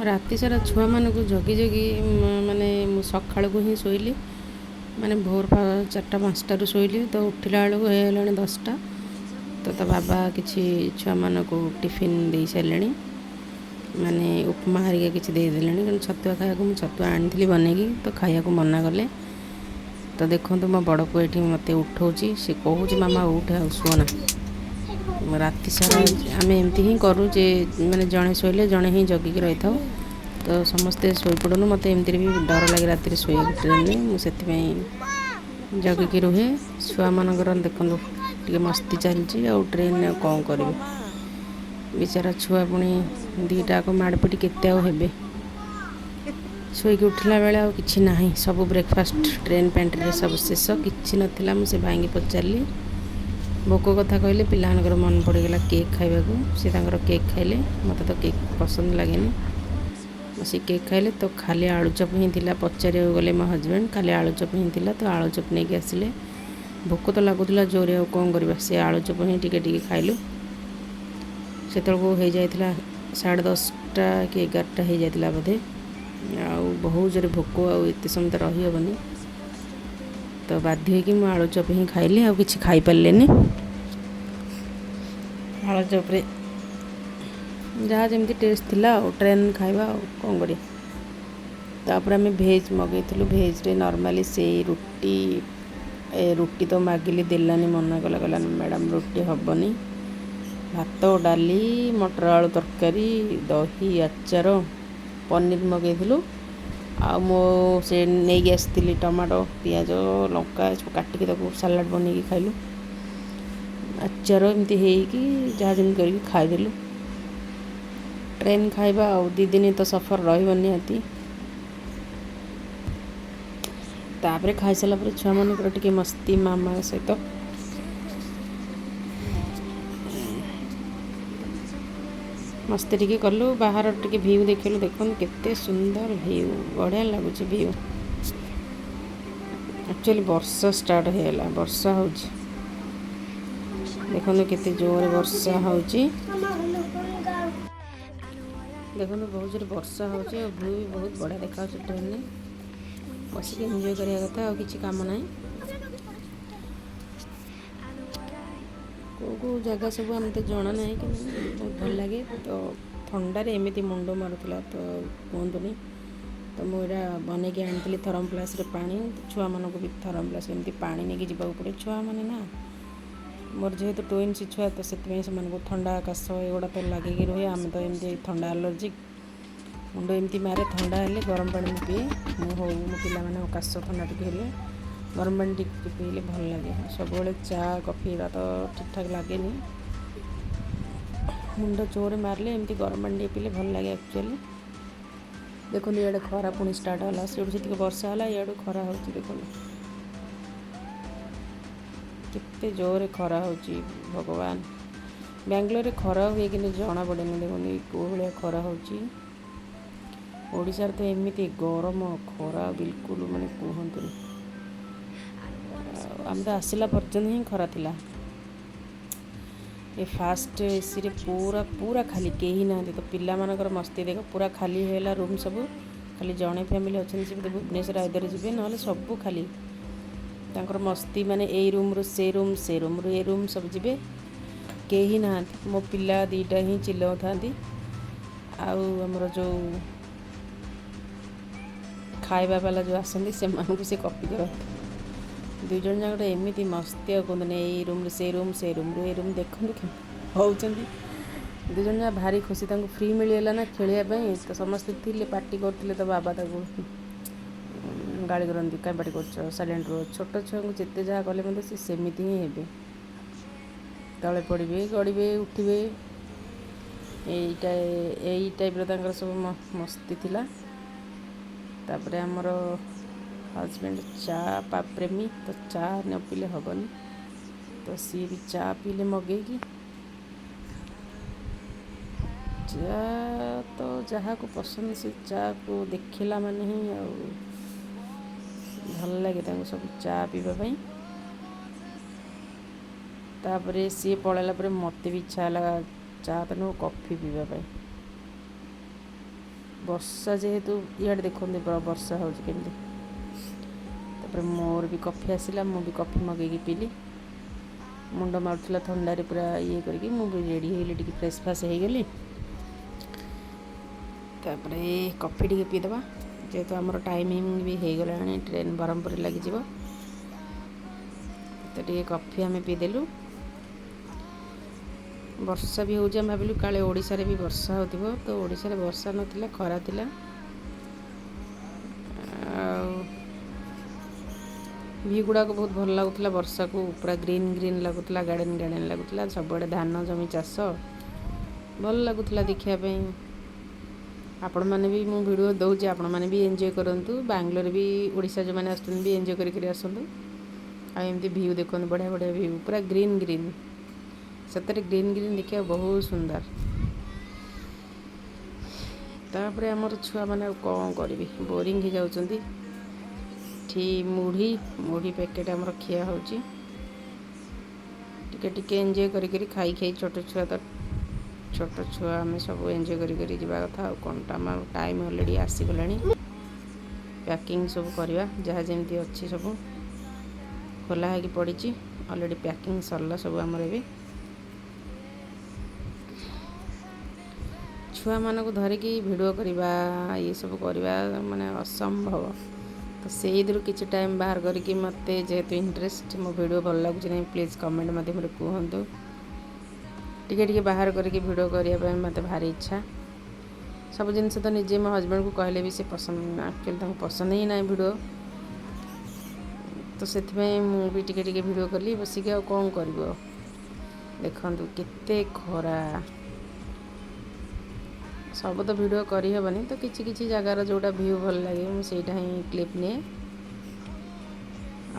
ରାତି ସାରା ଛୁଆମାନଙ୍କୁ ଜଗି ଜଗି ମାନେ ମୁଁ ସକାଳକୁ ହିଁ ଶୋଇଲି, ମାନେ ଭୋର 4ଟା 5ଟାରୁ ଶୋଇଲି। ତ ଉଠିଲା ବେଳକୁ ହେଇଗଲାଣି 10ଟା। ତ ତା ବାବା କିଛି ଛୁଆମାନଙ୍କୁ ଟିଫିନ୍ ଦେଇ ସାରିଲେଣି, ମାନେ ଉପମା ହେରିକା କିଛି ଦେଇଦେଲେଣି, କାରଣ ଛତୁଆ ଖାଇବାକୁ ମୁଁ ଛତୁଆ ଆଣିଥିଲି ବନେଇକି, ତ ଖାଇବାକୁ ମନା କଲେ। ତ ଦେଖନ୍ତୁ ମୋ ବଡ଼ ପୁଅ ଏଠି ମୋତେ ଉଠଉଛି, ସେ କହୁଛି ମାମା ଉଠେ ଆଉ ଶୁଅନା। ରାତି ସାରା ଆମେ ଏମିତି ହିଁ କରୁ ଯେ ମାନେ ଜଣେ ଶୋଇଲେ ଜଣେ ହିଁ ଜଗିକି ରହିଥାଉ, ତ ସମସ୍ତେ ଶୋଇପଡ଼ୁନୁ। ମୋତେ ଏମିତିରେ ବି ଡର ଲାଗେ ରାତିରେ ଶୋଇବାକୁ ଟ୍ରେନ୍ରେ, ମୁଁ ସେଥିପାଇଁ ଜଗିକି ରୁହେ। ଛୁଆମାନଙ୍କର ଦେଖନ୍ତୁ ଟିକେ ମସ୍ତି ଚାଲିଛି, ଆଉ ଟ୍ରେନ୍ରେ ଆଉ କ'ଣ କରିବେ ବିଚାରା ଛୁଆ, ପୁଣି ଦୁଇଟା ଯାକ ମାଡ଼ପିଟି କେତେ ଆଉ ହେବେ। ଶୋଇକି ଉଠିଲା ବେଳେ ଆଉ କିଛି ନାହିଁ, ସବୁ ବ୍ରେକଫାଷ୍ଟ ଟ୍ରେନ୍ ପ୍ୟାଣ୍ଟ୍ରିରେ ସବୁ ଶେଷ, କିଛି ନଥିଲା। ମୁଁ ସେ ଭାଇଙ୍କି ପଚାରିଲି, ଭୋକ କଥା କହିଲେ, ପିଲାମାନଙ୍କର ମନେ ପଡ଼ିଗଲା କେକ୍ ଖାଇବାକୁ, ସେ ତାଙ୍କର କେକ୍ ଖାଇଲେ। ମୋତେ ତ କେକ୍ ପସନ୍ଦ ଲାଗେନି, ସେ କେକ୍ ଖାଇଲେ। ତ ଖାଲି ଆଳୁଚପ ହିଁ ଥିଲା, ପଚାରିବାକୁ ଗଲେ ମୋ ହଜବେଣ୍ଡ, ଖାଲି ଆଳୁଚପ ହିଁ ଥିଲା, ତ ଆଳୁଚପ ନେଇକି ଆସିଲେ। ଭୋକ ତ ଲାଗୁଥିଲା ଜୋରେ, ଆଉ କ'ଣ କରିବା, ସେ ଆଳୁଚପ ହିଁ ଟିକେ ଟିକେ ଖାଇଲୁ। ସେତେବେଳକୁ ହେଇଯାଇଥିଲା 10:30 କି 11ଟା ହେଇଯାଇଥିଲା ବୋଧେ, ଆଉ ବହୁତ ଜୋରେ ଭୋକ, ଆଉ ଏତେ ସମୟ ତ ରହିହେବନି, ତ ବାଧ୍ୟ ହେଇକି ମୁଁ ଆଳୁଚପ ହିଁ ଖାଇଲି, ଆଉ କିଛି ଖାଇପାରିଲିନି। ଆଳୁଚପରେ ଯାହା ଯେମିତି ଟେଷ୍ଟ ଥିଲା, ଆଉ ଟ୍ରେନ୍ ଖାଇବା ଆଉ କ'ଣ କରିବା। ତାପରେ ଆମେ ଭେଜ୍ ମଗେଇଥିଲୁ। ଭେଜ୍ରେ ନର୍ମାଲି ସେଇ ରୁଟି, ଏ ରୁଟି ତ ମାଗିଲି ଦେଲାନି, ମନା କଲା, କହିଲା ମ୍ୟାଡ଼ାମ୍ ରୁଟି ହେବନି। ଭାତ, ଡାଲି, ମଟର ଆଳୁ ତରକାରୀ, ଦହି, ଆଚାର, ପନିର ମଗେଇଥିଲୁ। ଆଉ ମୁଁ ସେ ନେଇକି ଆସିଥିଲି ଟମାଟୋ, ପିଆଜ, ଲଙ୍କା ଏସବୁ କାଟିକି ତାକୁ ସାଲାଡ଼ ବନେଇକି ଖାଇଲୁ। ଆଚାର ଏମିତି ହେଇକି ଯାହା ଯେମିତି କରିକି ଖାଇଦେଲୁ। ଟ୍ରେନ୍ ଖାଇବା ଆଉ 2 ଦିନ ତ ସଫର ରହିବ ନିହାତି। ତାପରେ ଖାଇସାରିଲା ପରେ ଛୁଆମାନଙ୍କର ଟିକେ ମସ୍ତି ମାମା ସହିତ। ମସ୍ତି ଟିକେ କଲୁ, ବାହାର ଟିକେ ଭିଉ ଦେଖିଲୁ। ଦେଖନ୍ତୁ କେତେ ସୁନ୍ଦର ଭିଉ, ବଢ଼ିଆ ଲାଗୁଛି ଭିଉ। ଆକ୍ଚୁଆଲି ବର୍ଷା ଷ୍ଟାର୍ଟ ହେଇଗଲା, ବର୍ଷା ହେଉଛି, ଦେଖନ୍ତୁ କେତେ ଜୋରରେ ବର୍ଷା ହେଉଛି। ଦେଖନ୍ତୁ ବହୁତ ଜୋରେ ବର୍ଷା ହେଉଛି, ଆଉ ଭିଉ ବି ବହୁତ ବଢ଼ିଆ ଦେଖାଯାଉଛି। ଟ୍ରେନ୍ରେ ବସିକି ଏନ୍ଜୟ କରିବା କଥା, ଆଉ କିଛି କାମ ନାହିଁ। କେଉଁ କେଉଁ ଜାଗା ସବୁ ଆମେ ତ ଜଣା ନାହିଁ, କିନ୍ତୁ ବହୁତ ଭଲ ଲାଗେ। ତ ଥଣ୍ଡାରେ ଏମିତି ମୁଣ୍ଡ ମାରୁଥିଲା ତ କୁହନ୍ତୁନି। ତ ମୁଁ ଏଇଟା ବନେଇକି ଆଣିଥିଲି ଥର୍ମୋ ଫ୍ଲାସ୍କରେ ପାଣି, ଛୁଆମାନଙ୍କୁ ବି ଥର୍ମୋ ଫ୍ଲାସ୍କ ଏମିତି ପାଣି ନେଇକି ଯିବାକୁ ପଡ଼େ। ଛୁଆମାନେ ନା, ମୋର ଯେହେତୁ ଟୁଇନ୍ସ ଛୁଆ, ତ ସେଥିପାଇଁ ସେମାନଙ୍କୁ ଥଣ୍ଡା କାଶ ଏଗୁଡ଼ା ତ ଲାଗିକି ରୁହେ। ଆମେ ତ ଏମିତି ଥଣ୍ଡା ଆଲର୍ଜିକ୍, ମୁଣ୍ଡ ଏମିତି ମାରେ ଥଣ୍ଡା ହେଲେ ଗରମ ପାଣି ମୁଁ ପିଏ। ମୁଁ ହଉ ମୋ ପିଲାମାନେ କାଶ ଥଣ୍ଡା ଟିକେ ହେଲେ ଗରମ ପାଣି ଟିକେ ପିଇଲେ ଭଲ ଲାଗେ। ସବୁବେଳେ ଚା କଫି ଏଗୁଡ଼ା ତ ଠିକ୍ଠାକ୍ ଲାଗେନି, ମୁଣ୍ଡ ଜୋରେ ମାରିଲେ ଏମିତି ଗରମ ପାଣି ଟିକେ ପିଇଲେ ଭଲ ଲାଗେ ଆକ୍ଚୁଆଲି। ଦେଖନ୍ତୁ ଇଆଡ଼େ ଖରା ପୁଣି ଷ୍ଟାର୍ଟ ହେଲା, ସେଇଠୁ ସେତିକି ବର୍ଷା ହେଲା, ଇଆଡ଼ୁ ଖରା ହେଉଛି। ଦେଖନ୍ତୁ କେତେ ଜୋରେ ଖରା ହେଉଛି ଭଗବାନ। ବାଙ୍ଗାଲୋରରେ ଖରା ହୁଏ କିନ୍ତୁ ଜଣାପଡ଼େନି, ଦେଖନ୍ତୁ କେଉଁ ଭଳିଆ ଖରା ହେଉଛି। ଓଡ଼ିଶାରେ ତ ଏମିତି ଗରମ ଖରା ବିଲକୁଲ ମାନେ କୁହନ୍ତୁନି। ଆମେ ତ ଆସିଲା ପର୍ଯ୍ୟନ୍ତ ହିଁ ଖରା ଥିଲା। ଏ ଫାଷ୍ଟ ଏସିରେ ପୁରା ପୁରା ଖାଲି, କେହି ନାହାନ୍ତି। ତ ପିଲାମାନଙ୍କର ମସ୍ତି ଦେଖ, ପୁରା ଖାଲି ହେଇଗଲା ରୁମ୍ ସବୁ, ଖାଲି ଜଣେ ଫ୍ୟାମିଲି ଅଛନ୍ତି, ସେ ବୋଧେ ଭୁବନେଶ୍ୱର ଆଇଦରେ ଯିବେ, ନହେଲେ ସବୁ ଖାଲି। ତାଙ୍କର ମସ୍ତି ମାନେ ଏଇ ରୁମ୍ରୁ ସେ ରୁମ୍, ସେ ରୁମ୍ରୁ ଏ ରୁମ୍ ସବୁ ଯିବେ, କେହି ନାହାନ୍ତି। ମୋ ପିଲା ଦୁଇଟା ହିଁ ଚିଲଉଥାନ୍ତି, ଆଉ ଆମର ଯେଉଁ ଖାଇବା ବାଲା ଯେଉଁ ଆସନ୍ତି ସେମାନଙ୍କୁ ସେ କପି କରନ୍ତି। ଦୁଇ ଜଣ ଯାକ ଏମିତି ମସ୍ତି ଆଉ କୁହନ୍ତୁନି, ଏଇ ରୁମ୍ରୁ ସେ ରୁମ୍, ସେ ରୁମ୍ରୁ ଏ ରୁମ୍, ଦେଖନ୍ତୁ କେମିତି ହେଉଛନ୍ତି। ଦୁଇ ଜଣ ଯାକ ଭାରି ଖୁସି, ତାଙ୍କୁ ଫ୍ରି ମିଳିଗଲା ନା ଖେଳିବା ପାଇଁ। ତ ସମସ୍ତେ ଥିଲେ ପାଟି କରୁଥିଲେ, ତ ବାବା ତାକୁ ଗାଳି କରନ୍ତି, କାଇଁ ପାଟି କରୁଛ, ସାଇଲେଣ୍ଟ ରୁହ। ଛୋଟ ଛୁଆଙ୍କୁ ଯେତେ ଯାହା କଲେ ମଧ୍ୟ ସେ ସେମିତି ହିଁ ହେବେ, ତଳେ ପଡ଼ିବେ, ଗଡ଼ିବେ, ଉଠିବେ, ଏଇ ଟାଇପ୍ର ତାଙ୍କର ସବୁ ମସ୍ତି ଥିଲା। ତାପରେ ଆମର ହଜବେଣ୍ଡ ଚା ପ୍ରେମୀ, ତ ଚା ନ ପିଇଲେ ହେବନି, ତ ସିଏ ବି ଚା ପିଇଲେ ମଗେଇକି। ଚା ତ ଯାହାକୁ ପସନ୍ଦ, ସେ ଚାକୁ ଦେଖିଲା ମାନେ ହିଁ ଆଉ ଭଲ ଲାଗେ ତାଙ୍କୁ ସବୁ ଚା ପିଇବା ପାଇଁ। ତାପରେ ସିଏ ପଳେଇଲା ପରେ ମୋତେ ବି ଇଚ୍ଛା ହେଲା ଚା ତ ନୁହଁ କଫି ପିଇବା ପାଇଁ। ବର୍ଷା ଯେହେତୁ ଇଆଡ଼େ ଦେଖନ୍ତୁ ପୁରା ବର୍ଷା ହେଉଛି କେମିତି। ତାପରେ ମୋର ବି କଫି ଆସିଲା, ମୁଁ ବି କଫି ମଗେଇକି ପିଇଲି। ମୁଣ୍ଡ ମାରୁଥିଲା ଥଣ୍ଡାରେ ପୁରା ଇଏ କରିକି ମୁଁ ବି ରେଡ଼ି ହେଇଗଲି, ଟିକେ ଫ୍ରେଶ୍ ଫ୍ରାସ୍ ହେଇଗଲି। ତାପରେ କଫି ଟିକେ ପିଇଦେବା, ଯେହେତୁ ଆମର ଟାଇମିଂ ବି ହେଇଗଲାଣି, ଟ୍ରେନ୍ ବ୍ରହ୍ମପୁରରେ ଲାଗିଯିବ। ତ ଟିକେ କଫି ଆମେ ପିଇଦେଲୁ। ବର୍ଷା ବି ହେଉଛି, ଆମେ ଭାବିଲୁ କାଳେ ଓଡ଼ିଶାରେ ବି ବର୍ଷା ହେଉଥିବ, ତ ଓଡ଼ିଶାରେ ବର୍ଷା ନଥିଲା, ଖରା ଥିଲା। ଆଉ ଭିଉ ଗୁଡ଼ାକ ବହୁତ ଭଲ ଲାଗୁଥିଲା, ବର୍ଷାକୁ ପୁରା ଗ୍ରୀନ୍ ଗ୍ରୀନ୍ ଲାଗୁଥିଲା, ଗାର୍ଡ଼େନ୍ ଗାର୍ଡ଼େନ୍ ଲାଗୁଥିଲା, ସବୁଆଡ଼େ ଧାନ ଜମି ଚାଷ, ଭଲ ଲାଗୁଥିଲା ଦେଖିବା ପାଇଁ। ଆପଣମାନେ ବି ମୁଁ ଭିଡ଼ିଓ ଦେଉଛି, ଆପଣମାନେ ବି ଏନ୍ଜୟ କରନ୍ତୁ। ବାଙ୍ଗଲୋର ବି ଓଡ଼ିଶା ଯେଉଁମାନେ ଆସୁଛନ୍ତି ବି ଏନ୍ଜୟ କରି କରି ଆସନ୍ତୁ। ଆଉ ଏମିତି ଭିଉ ଦେଖନ୍ତୁ, ବଢ଼ିଆ ବଢ଼ିଆ ଭିଉ, ପୁରା ଗ୍ରୀନ୍ ଗ୍ରୀନ୍, ସତରେ ଗ୍ରୀନ୍ ଗ୍ରୀନ୍ ଦେଖିବାକୁ ବହୁତ ସୁନ୍ଦର। ତାପରେ ଆମର ଛୁଆମାନେ ଆଉ କ'ଣ କରିବେ, ବୋରିଂ ହେଇଯାଉଛନ୍ତି। ଏଠି ମୁଢ଼ି ମୁଢ଼ି ପ୍ୟାକେଟ୍ ଆମର ଖିଆ ହେଉଛି, ଟିକେ ଟିକେ ଏନ୍ଜୟ କରି କରି ଖାଇ ଖାଇ, ଛୋଟ ଛୁଆ ତ ଛୋଟ ଛୁଆ, ଆମେ ସବୁ ଏନ୍ଜୟ କରି କରି ଯିବା କଥା। ଆଉ କ'ଣ, ଆମ ଟାଇମ୍ ଅଲରେଡ଼ି ଆସିଗଲାଣି, ପ୍ୟାକିଂ ସବୁ କରିବା, ଯାହା ଯେମିତି ଅଛି ସବୁ ଖୋଲା ହେଇକି ପଡ଼ିଛି, ଅଲରେଡ଼ି ପ୍ୟାକିଂ ସରିଲା ସବୁ ଆମର। ଏବେ ଛୁଆମାନଙ୍କୁ ଧରିକି ଭିଡ଼ିଓ କରିବା ଏସବୁ କରିବା ମାନେ ଅସମ୍ଭବ। ତ ସେଇଥିରୁ କିଛି ଟାଇମ୍ ବାହାର କରିକି ମୋତେ ଯେହେତୁ ଇଣ୍ଟରେଷ୍ଟ, ମୋ ଭିଡ଼ିଓ ଭଲ ଲାଗୁଛି ନାହିଁ ପ୍ଲିଜ୍ କମେଣ୍ଟ ମାଧ୍ୟମରେ କୁହନ୍ତୁ। ଟିକେ ଟିକେ ବାହାର କରିକି ଭିଡ଼ିଓ କରିବା ପାଇଁ ମୋତେ ଭାରି ଇଚ୍ଛା। ସବୁ ଜିନିଷ ତ ନିଜେ ମୋ ହଜବେଣ୍ଡକୁ କହିଲେ ବି ସେ ପସନ୍ଦ, ଆକ୍ଚୁଆଲି ତାଙ୍କୁ ପସନ୍ଦ ହିଁ ନାହିଁ ଭିଡ଼ିଓ, ତ ସେଥିପାଇଁ ମୁଁ ବି ଟିକେ ଟିକେ ଭିଡ଼ିଓ କଲି ବସିକି, ଆଉ କ'ଣ କରିବୁ। ଆଉ ଦେଖନ୍ତୁ କେତେ ଖରା, ସବୁ ତ ଭିଡ଼ିଓ କରିହେବନି, ତ କିଛି କିଛି ଜାଗାର ଯେଉଁଟା ଭିଉ ଭଲ ଲାଗେ ମୁଁ ସେଇଟା ହିଁ କ୍ଲିପ୍ ନିଏ।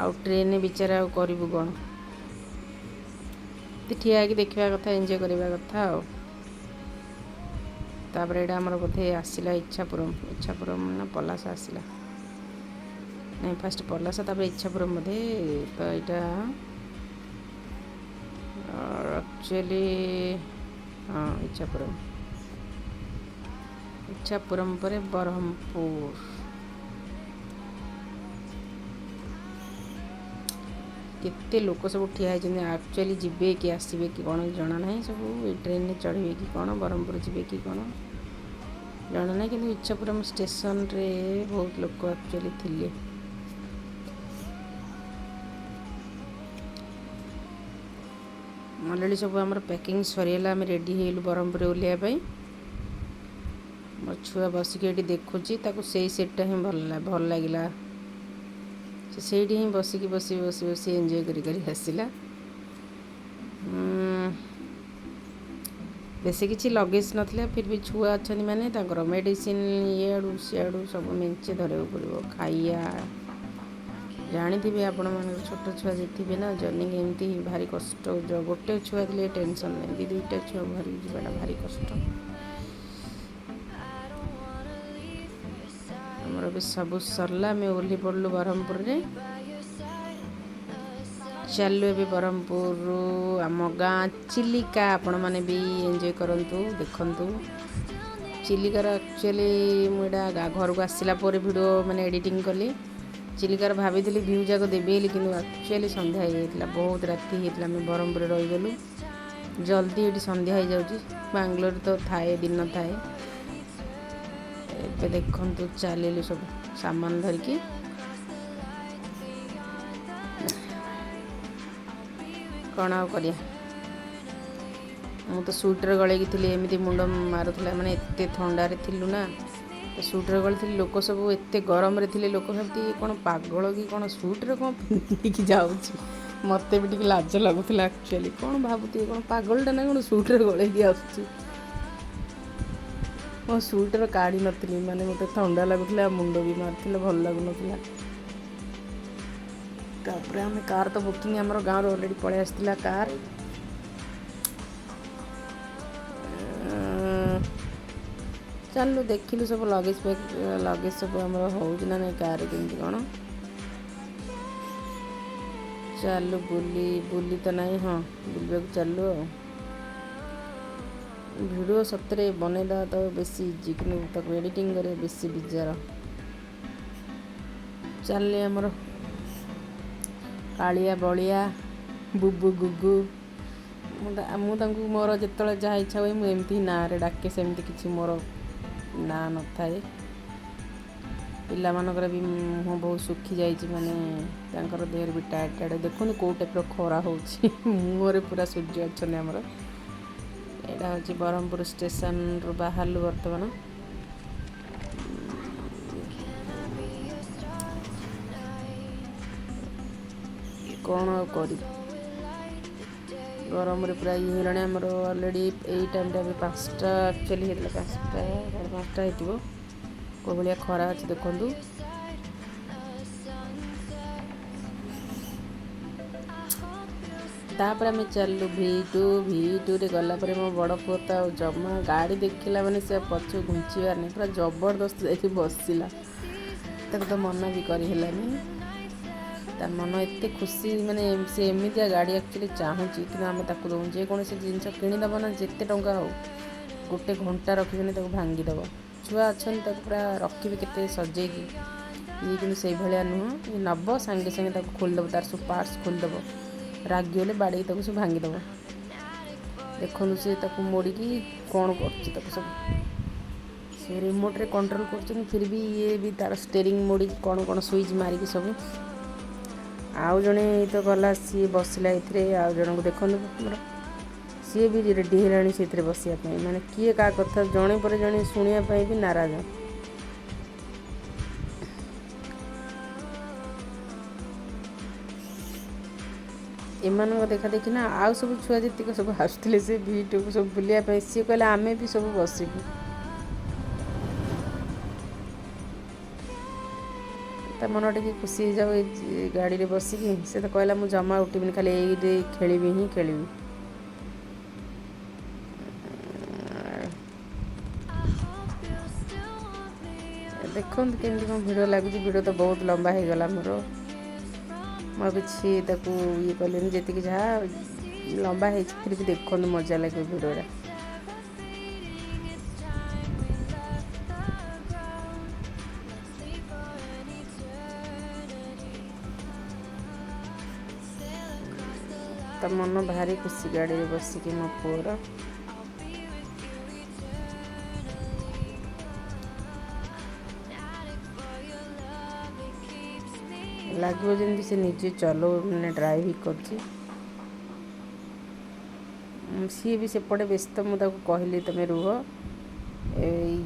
ଆଉ ଟ୍ରେନ୍ରେ ବିଚାରା ଆଉ କରିବୁ କ'ଣ, ଠିଆ ହେଇକି ଦେଖିବା କଥା, ଏନ୍ଜୟ କରିବା କଥା। ଆଉ ତାପରେ ଏଇଟା ଆମର ବୋଧେ ଆସିଲା ଇଚ୍ଛାପୁରମ୍, ଇଚ୍ଛାପୁରମ୍ ନା ପଲାସା ଆସିଲା, ନାଇଁ ଫାଷ୍ଟ ପଲାସା ତାପରେ ଇଚ୍ଛାପୁରମ୍ ବୋଧେ। ତ ଏଇଟା ଆକ୍ଚୁଆଲି ହଁ ଇଚ୍ଛାପୁରମ୍, ଇଚ୍ଛାପୁରମ୍ ପରେ ବ୍ରହ୍ମପୁର। କେତେ ଲୋକ ସବୁ ଠିଆ ହେଇଛନ୍ତି, ଆକ୍ଚୁଆଲି ଯିବେ କି ଆସିବେ କି କ'ଣ ଜଣା ନାହିଁ, ସବୁ ଟ୍ରେନ୍ରେ ଚଢ଼ିବେ କି କ'ଣ, ବ୍ରହ୍ମପୁର ଯିବେ କି କ'ଣ ଜଣା ନାହିଁ। କିନ୍ତୁ ଇଚ୍ଛାପୁରମ୍ ଷ୍ଟେସନରେ ବହୁତ ଲୋକ ଆକ୍ଚୁଆଲି ଥିଲେ। ଅଲରେଡ଼ି ସବୁ ଆମର ପ୍ୟାକିଂ ସରିଗଲା, ଆମେ ରେଡ଼ି ହେଇଗଲୁ ବ୍ରହ୍ମପୁରରେ ଓହ୍ଲେଇବା ପାଇଁ। ମୋ ଛୁଆ ବସିକି ଏଠି ଦେଖୁଛି, ତାକୁ ସେଇ ସିଟ୍ଟା ହିଁ ଭଲ ଲାଗିଲା, ସେ ସେଇଠି ହିଁ ବସିକି ବସି ବସି ବସି ଏନ୍ଜୟ କରି କରି ଆସିଲା। ବେଶୀ କିଛି ଲଗେଜ୍ ନଥିଲା, ଫିର୍ ବି ଛୁଆ ଅଛନ୍ତି ମାନେ ତାଙ୍କର ମେଡ଼ିସିନ୍ ଇଆଡ଼ୁ ସିଆଡ଼ୁ ସବୁ ମେଞ୍ଚେ ଧରିବାକୁ ପଡ଼ିବ, ଖାଇବା ଜାଣିଥିବେ ଆପଣମାନଙ୍କର ଛୋଟ ଛୁଆ ଯେଥିବେ ନା, ଜର୍ଣ୍ଣି ଏମିତି ଭାରି କଷ୍ଟ। ଗୋଟେ ଛୁଆ ଥିଲେ ଟେନସନ୍ ନାହିଁ, ଦୁଇ ଦୁଇଟା ଛୁଆ ଧରିକି ଯିବାଟା ଭାରି କଷ୍ଟ। ଆମର ବି ସବୁ ସରିଲା, ଆମେ ଓହ୍ଲି ପଡ଼ିଲୁ ବ୍ରହ୍ମପୁରରେ। ଚାଲୁ ଏବେ ବ୍ରହ୍ମପୁରରୁ ଆମ ଗାଁ ଚିଲିକା, ଆପଣମାନେ ବି ଏନ୍ଜୟ କରନ୍ତୁ, ଦେଖନ୍ତୁ। ଚିଲିକାର ଆକ୍ଚୁଆଲି ମୁଁ ଏଇଟା ଘରକୁ ଆସିଲା ପରେ ଭିଡ଼ିଓ ମାନେ ଏଡ଼ିଟିଂ କଲି। ଚିଲିକାର ଭାବିଥିଲି ଭିଉ ଯାକ ଦେବି ବୋଲି, କିନ୍ତୁ ଆକ୍ଚୁଆଲି ସନ୍ଧ୍ୟା ହେଇଯାଇଥିଲା, ବହୁତ ରାତି ହେଇଯାଇଥିଲା, ଆମେ ବ୍ରହ୍ମପୁରରେ ରହିଗଲୁ। ଜଲ୍ଦି ଏଠି ସନ୍ଧ୍ୟା ହେଇଯାଉଛି, ବାଙ୍ଗଲୋରରେ ତ ଥାଏ ଦିନ ଥାଏ। ଏବେ ଦେଖନ୍ତୁ ଚାଲିଲୁ ସବୁ ସାମାନ ଧରିକି। କ'ଣ ଆଉ କରିବା, ମୁଁ ତ ସୁଇଟର ଗଳେଇକି ଥିଲି, ଏମିତି ମୁଣ୍ଡ ମାରୁଥିଲା, ମାନେ ଏତେ ଥଣ୍ଡାରେ ଥିଲୁ ନା, ତ ସୁଇଟର ଗଳେଇଥିଲି। ଲୋକ ସବୁ ଏତେ ଗରମରେ ଥିଲେ, ଲୋକ ଭାବନ୍ତି କ'ଣ ପାଗଳ କି କ'ଣ, ସୁଇଟର କ'ଣ ପିନ୍ଧିକି ଯାଉଛି। ମୋତେ ବି ଟିକେ ଲାଜ ଲାଗୁଥିଲା ଆକ୍ଚୁଆଲି, କ'ଣ ଭାବୁଥିବେ କ'ଣ ପାଗଳଟା ନା କ'ଣ ସୁଇଟର ଗଳେଇକି ଆସୁଛି। ମୋ ସୁଇଟର କାଢ଼ି ନଥିଲି, ମାନେ ମୋତେ ଥଣ୍ଡା ଲାଗୁଥିଲା, ମୁଣ୍ଡ ବି ମାରୁଥିଲା, ଭଲ ଲାଗୁନଥିଲା। ତାପରେ ଆମେ କାର୍ ତ ବୁକିଂ ଆମର ଗାଁରୁ ଅଲରେଡ଼ି ପଳେଇ ଆସିଥିଲା କାର୍। ଚାଲିଲୁ ଦେଖିଲୁ ସବୁ ଲଗେଜ୍ ପ୍ୟାକ୍, ଲଗେଜ୍ ସବୁ ଆମର ହେଉଛି ନା ନାଇଁ କାର୍ କେମିତି କ'ଣ। ଚାଲୁ ବୁଲି ବୁଲି ତ ନାହିଁ, ହଁ ବୁଲିବାକୁ ଚାଲୁ। ଆଉ ଭିଡ଼ିଓ ସତରେ ବନେଇଦେବା ତ ବେଶୀ ଇଜି, କିନ୍ତୁ ତାକୁ ଏଡ଼ିଟିଂ କରିବା ବେଶୀ ବିଜାର। ଚାଲିଲେ ଆମର କାଳିଆ ବଳିଆ ବୁବୁ ଗୁଗୁ। ମୁଁ ତାଙ୍କୁ ମୋର ଯେତେବେଳେ ଯାହା ଇଚ୍ଛା ହୁଏ ମୁଁ ଏମିତି ହିଁ ନାଁରେ ଡାକେ, ସେମିତି କିଛି ମୋର ନାଁ ନଥାଏ। ପିଲାମାନଙ୍କର ବି ମୁହଁ ବହୁତ ଶୁଖିଯାଇଛି, ମାନେ ତାଙ୍କର ଦେହରେ ବି ଟାୟାର୍ଡ଼ ଟାୟାର୍ଡ଼। ଦେଖନ୍ତୁ କେଉଁ ଟାଇପ୍ର ଖରା ହେଉଛି, ମୁହଁରେ ପୁରା ସୂର୍ଯ୍ୟ ଅଛନ୍ତି ଆମର। ଏଇଟା ହେଉଛି ବ୍ରହ୍ମପୁର ଷ୍ଟେସନରୁ ବାହାରିଲୁ ବର୍ତ୍ତମାନ। କ'ଣ ଆଉ କରିବୁ, ଗରମରେ ପୁରା ଇଏ ହେଇଗଲାଣି ଆମର। ଅଲରେଡ଼ି ଏଇ ଟାଇମ୍ଟା ଏବେ 5ଟା ଆକ୍ଚୁଆଲି ହେଇଥିଲା, 5ଟା 5:30 ହେଇଥିବ। କେଉଁ ଭଳିଆ ଖରା ଅଛି ଦେଖନ୍ତୁ। ତାପରେ ଆମେ ଚାଲିଲୁ ଭି ଟୁ। ଭି ଟୁରେ ଗଲା ପରେ ମୋ ବଡ଼ ପୁଅ ତ ଆଉ ଜମା ଗାଡ଼ି ଦେଖିଲା ମାନେ ସେ ପଛକୁ ଘୁଞ୍ଚିବାର ନାହିଁ, ପୁରା ଜବରଦସ୍ତ ଯାଇକି ବସିଲା। ତାକୁ ତ ମନା ବି କରିହେଲାନି। ତା ମନ ଏତେ ଖୁସି, ମାନେ ସେ ଏମିତିଆ ଗାଡ଼ି ଆକ୍ଚୁଆଲି ଚାହୁଁଛି, କିନ୍ତୁ ଆମେ ତାକୁ ଦେଉନୁ। ଯେକୌଣସି ଜିନିଷ କିଣିଦେବ ନା, ଯେତେ ଟଙ୍କା ହଉ, ଗୋଟେ ଘଣ୍ଟା ରଖିବନି, ତାକୁ ଭାଙ୍ଗିଦେବ। ଛୁଆ ଅଛନ୍ତି, ତାକୁ ପୁରା ରଖିବେ କେତେ ସଜେଇକି। ଇଏ କିନ୍ତୁ ସେଇଭଳିଆ ନୁହଁ, ଇଏ ନେବ ସାଙ୍ଗେ ସାଙ୍ଗେ ତାକୁ ଖୋଲିଦେବ, ତାର ସବୁ ପାର୍ଟସ୍ ଖୋଲିଦେବ, ରାଗିଗଲେ ବାଡ଼େଇକି ତାକୁ ସବୁ ଭାଙ୍ଗିଦେବ। ଦେଖନ୍ତୁ ସେ ତାକୁ ମୋଡ଼ିକି କ'ଣ କରୁଛି, ତାକୁ ସବୁ ସେ ରିମୋଟ୍ରେ କଣ୍ଟ୍ରୋଲ୍ କରୁଛନ୍ତି। ଫିର୍ ବି ଇଏ ବି ତାର ଷ୍ଟେରିଂ ମୋଡ଼ିକି କ'ଣ କ'ଣ ସୁଇଚ୍ ମାରିକି ସବୁ। ଆଉ ଜଣେ ତ ଗଲା, ସିଏ ବସିଲା ଏଥିରେ। ଆଉ ଜଣଙ୍କୁ ଦେଖନ୍ତୁ ଆମର, ସିଏ ବି ରେଡ଼ି ହେଲାଣି ସେଥିରେ ବସିବା ପାଇଁ। ମାନେ କିଏ କାହା କଥା ଜଣେ ପରେ ଜଣେ ଶୁଣିବା ପାଇଁ ବି ନାରାଜ। ଏମାନଙ୍କ ଦେଖା ଦେଖି ନା ଆଉ ସବୁ ଛୁଆ ଯେତିକ ସବୁ ଆସୁଥିଲେ ସେ ଭି ଟୁକୁ ସବୁ ବୁଲିବା ପାଇଁ, ସିଏ କହିଲେ ଆମେ ବି ସବୁ ବସିବୁ। ତା ମନ ଟିକେ ଖୁସି ହେଇଯାଉ ଏଇ ଗାଡ଼ିରେ ବସିକି। ସେ ତ କହିଲା ମୁଁ ଜମା ଉଠିବିନି, ଖାଲି ଏଇଠି ଖେଳିବି ହିଁ ଖେଳିବି। ଦେଖନ୍ତୁ କେମିତି କ'ଣ ଭିଡ଼ିଓ ଲାଗୁଛି। ଭିଡ଼ିଓ ତ ବହୁତ ଲମ୍ବା ହେଇଗଲା ମୋର, ମୁଁ ଆଉ କିଛି ତାକୁ ଇଏ କଲିନି, ଯେତିକି ଯାହା ଲମ୍ବା ହେଇଛି ଫିର୍ ବି ଦେଖନ୍ତୁ ମଜା ଲାଗିବ ଭିଡ଼ିଓଟା। ତା ମନ ଭାରି ଖୁସି ଗାଡ଼ିରେ ବସିକି ମୋ ପୁଅର। ଲାଗିବ ଯେମିତି ସେ ନିଜେ ଚଲାଉ, ମାନେ ଡ୍ରାଇଭିଂ କରୁଛି। ସିଏ ବି ସେପଟେ ବ୍ୟସ୍ତ। ମୁଁ ତାକୁ କହିଲି ତୁମେ ରୁହ,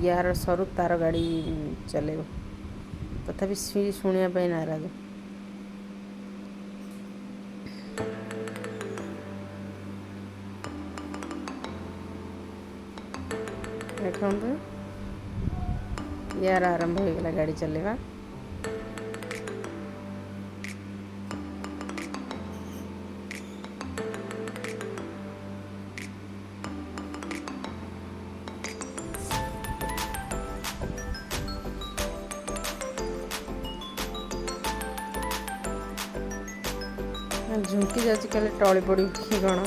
ୟାର ସରୁ ତାର ଗାଡ଼ି ଚଲେଇବ। ତଥାପି ସିଏ ଶୁଣିବା ପାଇଁ ନାରାଜ। ଦେଖନ୍ତୁ ୟାର ଆରମ୍ଭ ହେଇଗଲା ଗାଡ଼ି ଚଲେଇବା। ଝୁଙ୍କି ଯାଉଛି କାଲି ଟଳି ପଡ଼ିବ କି କ'ଣ।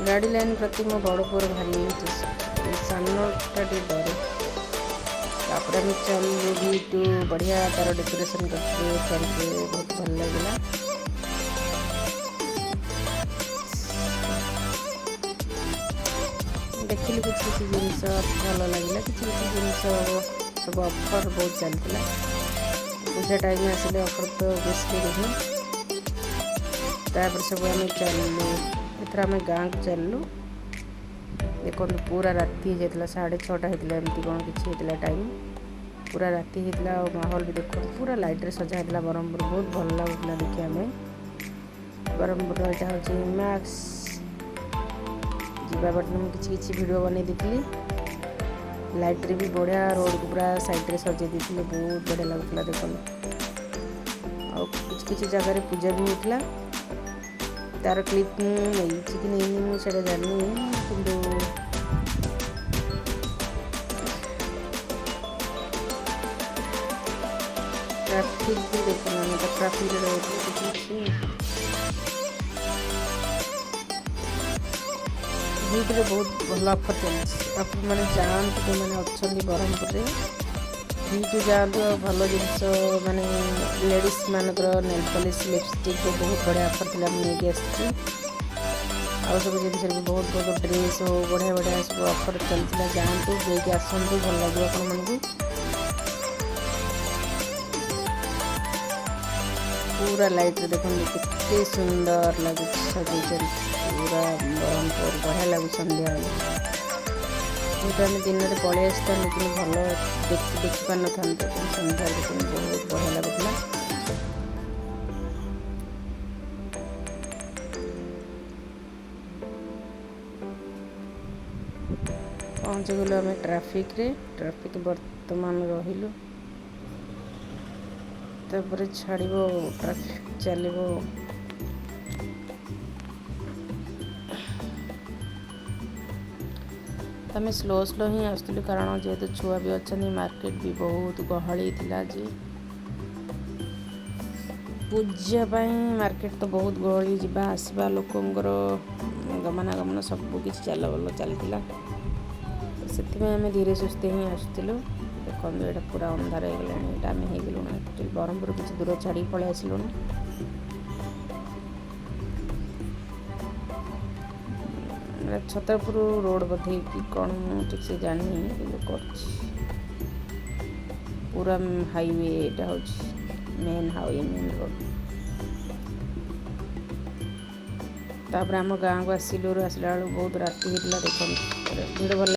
ଗାଡ଼ି ଲାଇନ୍ ପ୍ରତି ମୋ ବଡ଼ ପୁଅର ଭାରି ଇଣ୍ଟରେଷ୍ଟ, ସାନଟା ଟିକେ ଡରେ। ତାପରେ ଆମେ ଚାଲିଲୁ ଭି ଟୁ, ବଢ଼ିଆ ତାର ଡେକୋରେସନ୍ କରିଥିଲେ ଫ୍ରଣ୍ଟରେ, ବହୁତ ଭଲ ଲାଗିଲା। ଦେଖିଲୁ କିଛି କିଛି ଜିନିଷ ଭଲ ଲାଗିଲା, କିଛି କିଛି ଜିନିଷ ସବୁ ଅଫର୍ ବହୁତ ଚାଲିଥିଲା। ପୂଜା ଟାଇମ୍ ଆସିଲେ ଅଫର୍ ତ ବେଶୀ ରୁହେ। ତାପରେ ସବୁ ଆମେ ଚାଲିଲୁ, ଏଥର ଆମେ ଗାଁକୁ ଚାଲିଲୁ। ଦେଖନ୍ତୁ ପୁରା ରାତି ହେଇଯାଇଥିଲା, 6:30 ହେଇଥିଲା ଏମିତି କ'ଣ କିଛି ହେଇଥିଲା ଟାଇମ୍, ପୁରା ରାତି ହେଇଥିଲା। ଆଉ ମାହୋଲ ବି ଦେଖନ୍ତୁ ପୁରା ଲାଇଟ୍ରେ ସଜା ହେଇଥିଲା ବ୍ରହ୍ମପୁର, ବହୁତ ଭଲ ଲାଗୁଥିଲା ଦେଖିବା ପାଇଁ। ବ୍ରହ୍ମପୁର ଏଇଟା ହେଉଛି ମ୍ୟାକ୍ସ। ଯିବା ବାଟରେ ମୁଁ କିଛି କିଛି ଭିଡ଼ିଓ ବନେଇ ଦେଇଥିଲି। ଲାଇଟ୍ରେ ବି ବଢ଼ିଆ ରୋଡ଼କୁ ପୁରା ସାଇଡ଼୍ରେ ସଜେଇ ଦେଇଥିଲେ, ବହୁତ ବଢ଼ିଆ ଲାଗୁଥିଲା ଦେଖନ୍ତୁ। ଆଉ କିଛି କିଛି ଜାଗାରେ ପୂଜା ବି ହେଉଥିଲା, ତାର କ୍ଲିପ୍ ମୁଁ ନେଇଛି କି ନେଇନି ମୁଁ ସେଇଟା ଜାଣିନି, କିନ୍ତୁ ଟ୍ରାଫିକ୍ ବି ଦେଖନ୍ତୁ, ଆମେ ତ ଟ୍ରାଫିକ୍ରେ ରହୁଥିଲୁ କିଛି କିଛି। ଭିଟୁରେ ବହୁତ ଭଲ ଅଫର୍ ଚାଲିଛି। ଆପଣମାନେ ଯାଆନ୍ତୁ, ଯେଉଁମାନେ ଅଛନ୍ତି ବ୍ରହ୍ମପୁରରେ, ଭିଟୁ ଯାଆନ୍ତୁ ଆଉ ଭଲ ଜିନିଷ, ମାନେ ଲେଡ଼ିଜ୍ ମାନଙ୍କର ନେଲ୍ ପଲିସ୍, ଲିପଷ୍ଟିକ୍ ବହୁତ ବଢ଼ିଆ ଅଫର୍ ଥିଲା, ମୁଁ ନେଇକି ଆସିଛି। ଆଉ ସବୁ ଜିନିଷରେ ବି ବହୁତ ବହୁତ, ଡ୍ରେସ୍ ହଉ, ବଢ଼ିଆ ବଢ଼ିଆ ସବୁ ଅଫର୍ ଚାଲିଥିଲା। ଯାଆନ୍ତୁ, ଯାଇକି ଆସନ୍ତୁ, ଭଲ ଲାଗିବ ଆପଣମାନଙ୍କୁ। ପୁରା ଲାଇଟ୍ରେ ଦେଖନ୍ତୁ କେତେ ସୁନ୍ଦର ଲାଗୁଛି, ସଜେଇଛନ୍ତି ପୁରା ବ୍ରହ୍ମପୁର, ବଢ଼ିଆ ଲାଗୁଛି ସନ୍ଧ୍ୟାବେଳେ। ଯେହେତୁ ଆମେ ଦିନରେ ପଳେଇ ଆସିଥାନ୍ତୁ, କିନ୍ତୁ ଭଲ ଦେଖିପାରିନଥାନ୍ତୁ, କିନ୍ତୁ ସନ୍ଧ୍ୟାରେ ଦେଖନ୍ତୁ ବହୁତ ବଢ଼ିଆ ଲାଗୁଥିଲା। ପହଞ୍ଚିଗଲୁ ଆମେ ଟ୍ରାଫିକ୍ରେ। ଟ୍ରାଫିକ୍ ବର୍ତ୍ତମାନ ରହିଲୁ, ତାପରେ ଛାଡ଼ିବ, ଟ୍ରାଫିକ୍ ଚାଲିବ। ତ ଆମେ ସ୍ଲୋ ସ୍ଲୋ ହିଁ ଆସୁଥିଲୁ, କାରଣ ଯେହେତୁ ଛୁଆ ବି ଅଛନ୍ତି, ମାର୍କେଟ ବି ବହୁତ ଗହଳି ଥିଲା ଆଜି ପୂଜା ପାଇଁ। ମାର୍କେଟ ତ ବହୁତ ଗହଳି, ଯିବା ଆସିବା ଲୋକଙ୍କର ଗମନାଗମନ ସବୁ କିଛି ଚାଲ ଭଲ ଚାଲିଥିଲା। ତ ସେଥିପାଇଁ ଆମେ ଧୀରେ ସୁସ୍ଥେ ହିଁ ଆସୁଥିଲୁ। ଦେଖନ୍ତୁ, ଏଇଟା ପୁରା ଅନ୍ଧାର ହେଇଗଲାଣି। ଏଇଟା ଆମେ ହେଇଗଲୁଣୁ ଆକ୍ଚୁଆଲି ବ୍ରହ୍ମପୁର କିଛି ଦୂର ଛାଡ଼ିକି ପଳେଇ ଆସିଲୁଣୁ। ଏଇଟା ଛତ୍ରପୁର ରୋଡ଼ ବୋଧେ କି କ'ଣ, ମୁଁ ଠିକ୍ ସେ ଜାଣିନି, କିନ୍ତୁ କରୁଛି ପୁରା ହାଇୱେ। ଏଇଟା ହେଉଛି ମେନ୍ ହାଇୱେ, ମେନ୍ ରୋଡ଼। ତାପରେ ଆମ ଗାଁକୁ ଆସିଲୁ। ଆସିଲା ବେଳକୁ ବହୁତ ରାତି ହେଇଥିଲା। ଦେଖନ୍ତୁ, ଭିଡ଼ ଭଲ